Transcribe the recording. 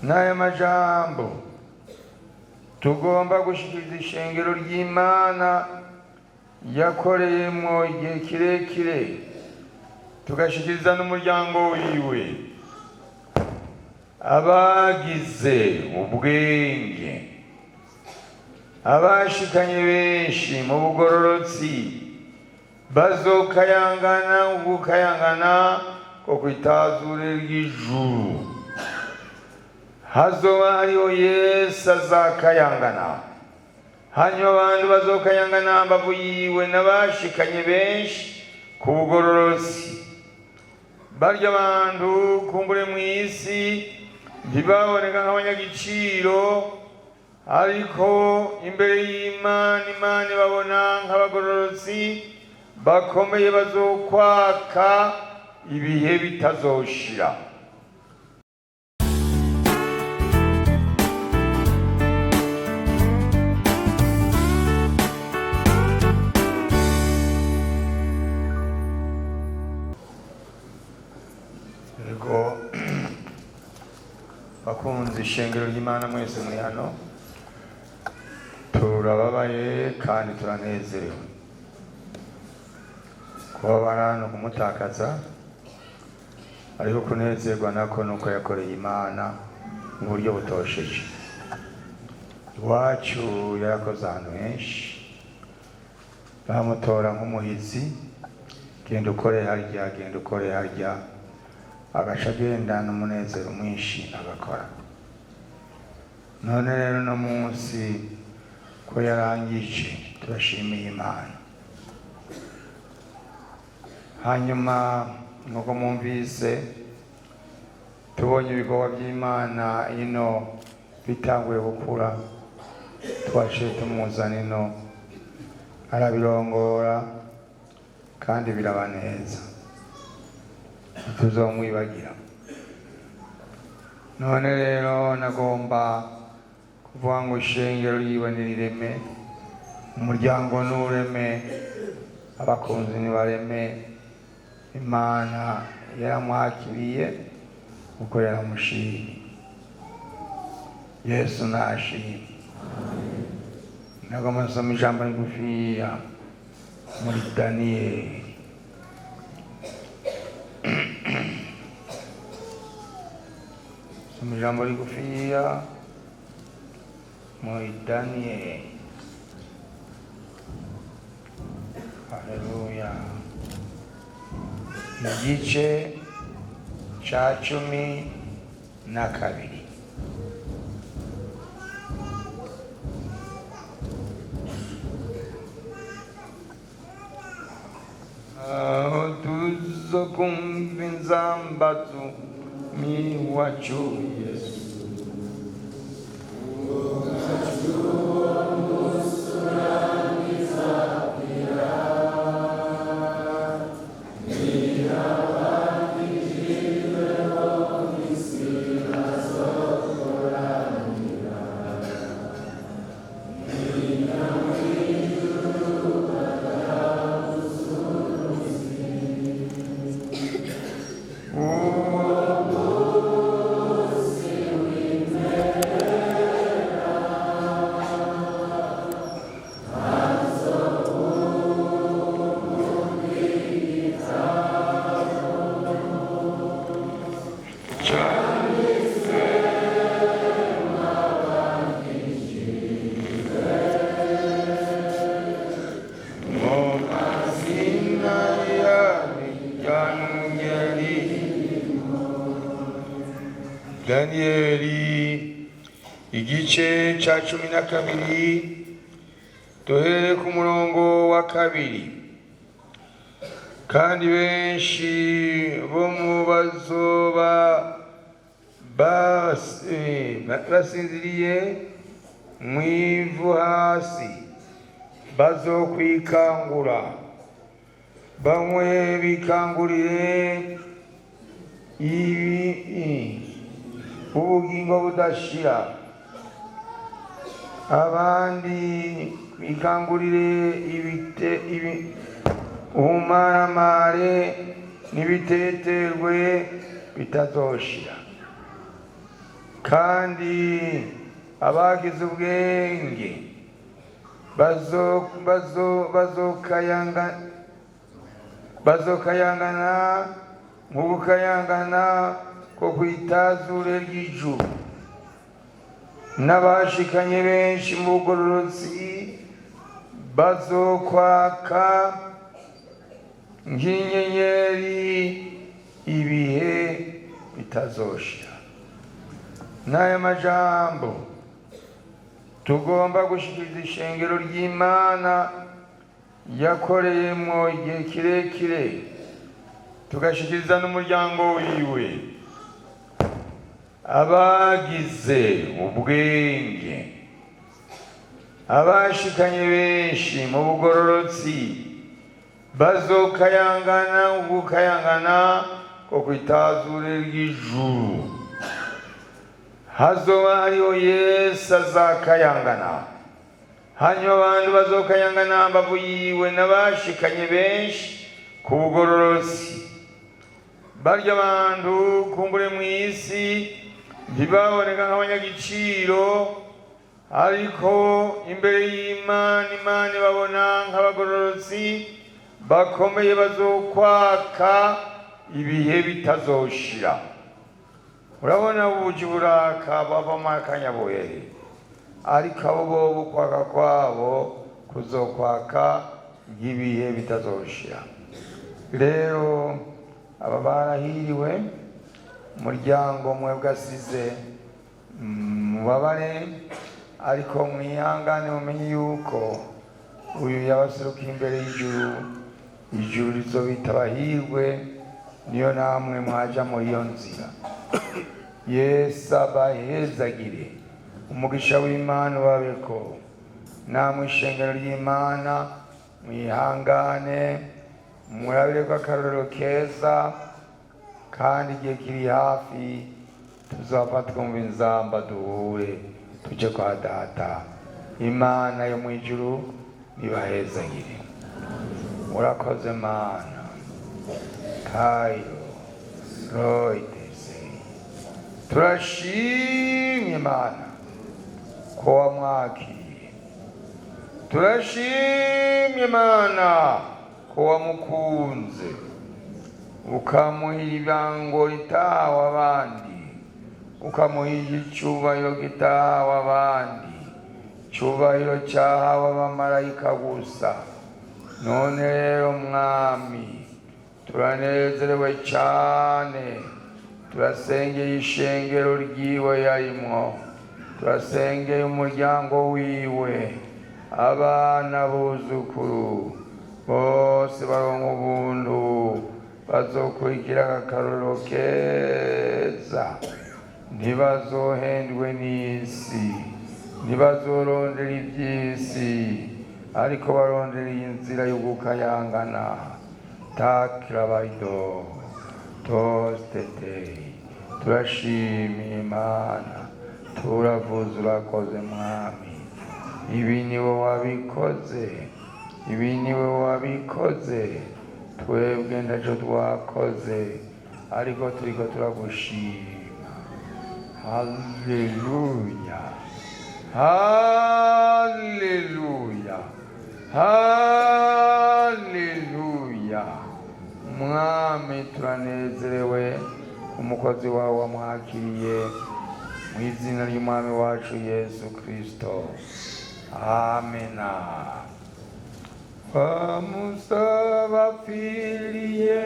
N'aya majambo tugomba gushikiriza ishengero ry'Imana yakoreyemo igihe kirekire, tugashikiriza n'umuryango wiwe, abagize ubwenge, abashikanye benshi mu bugororotsi, bazokayangana ugukayangana ko kwitazure ry'ijuru. Hazoba hariho Yesu azakayangana, hanyuma abantu bazokayangana mbavu yiwe n'abashikanye benshi ku bugororotsi. Barya abantu kumbure mu isi ntibaboneka nk'abanyagiciro, ariko imbere y'Imana, Imana ibabona nk'abagororotsi bakomeye bazokwaka ibihe bitazoshira. Yego, bakunze ishengero ry'Imana mwese muri hano, turababaye kandi turanezerewe. Kubabara no kumutakaza, ariko kunezerwa nako nuko yakoreye Imana mu buryo butosheje. Iwacu yarakoze ahantu henshi, bamutora nk'umuhizi, genda ukore harya, genda ukore harya, agaca agendana umunezero mwinshi agakora. None rero uno munsi ko yarangije, turashimiye Imana. Hanyuma nk'uko mwumvise, tubonye ibikorwa by'Imana ino bitanguye gukura, twaciye tumuzana ino, arabirongora kandi biraba neza, ntituzomwibagira. None rero nagomba kuvuga ngo ishengero ryiwe nirireme, umuryango nureme, abakunzi nibareme. Imana yaramwakiriye kuko yaramushimye. Yesu nashimye. Nagomba nsoma ijambo rigufiya muri Daniyeli. Soma ijambo rigufiya muri Daniyeli. Haleluya. Igice ca 12. Aho tuzokumva inzamba z'umwami wacu Yesu. Daniyeli igice ca 12, duhere ku murongo wa 2. Kandi benshi bo mu bazoba basinziriye mw'ivu hasi bazokwikangura, bamwe bikangurire ibi ubugingo budashira, abandi bikangurire ibite ibi ubumaramare n'ibiteterwe bitazoshira. Kandi abagize ubwenge bazokayangana nk'ugukayangana ko kw'itazure ry'ijuru, n'abashikanye benshi mu bugororotsi bazokwaka nk'inyenyeri ibihe bitazoshira. N'aya majambo tugomba gushikiriza ishengero ry'Imana yakoreyemwo igihe kirekire, tugashikiriza n'umuryango wiwe. Abagize ubwenge, abashikanye benshi mu bugororotsi, bazokayangana ugukayangana ko kw'itazure ry'ijuru. Hazoba hariho Yesu azakayangana, hanyuma abantu bazokayangana hambavu yiwe n'abashikanye benshi ku bugororotsi. Barya abantu kumbure mw'isi ntibaboneka nk'abanyagiciro, ariko imbere y'Imana, Imana ibabona nk'abagororotsi bakomeye bazokwaka ibihe bitazoshira. Urabona ubuji buraka bavamo akanyabuhere, ariko abo bobo ukwaka kwabo kuzokwaka nk'ibihe bitazoshira. Rero aba barahiriwe. Umuryango mwebwe asize, mubabare ariko mwihangane, mumenye yuko uyu yabaserukiye imbere y'ijuru. Ijuru rizobita abahirwe niyo namwe mwaja muri iyo nzira. Yesu abahezagire, umugisha w'Imana ubabeko. Namwe ishengero ry'Imana, mwihangane, murabire ko akarorero keza, kandi igihe kiri hafi tuzava twumva inzamba, duhure tuje kwa Data. Imana yo mu ijuru nibahezagire. Murakoze Mana. Kairo roitese, turashimye Imana ko wamwakiriye, turashimye Imana ko wamukunze ukamuha ibango ritahawe abandi, ukamuha icyubahiro gitahawe abandi, icyubahiro cyahawe abamarayika gusa. None rero Mwami, turanezerewe cyane, turasengeye ishengero ryiwe yarimwo, turasengeye umuryango wiwe, abana, buzukuru bose baronka ubuntu, bazokurikira akarorero keza, ntibazohendwe n'isi, ntibazorondera iby'isi, ariko barondera iyi nzira y'ugukayangana. Takirabaido tositete, turashimiye Imana, turavuze urakoze Mwami. Ibi niwe wabikoze, ibi niwe wabikoze, twebwe ntacyo twakoze, ariko turiko turagushima. Haleluya, haleluya, haleluya! Mwami, turanezerewe umukozi wawe wamwakiriye, mu izina ry'Umwami wacu Yesu Kristo, amena. Bamusabapfiriye.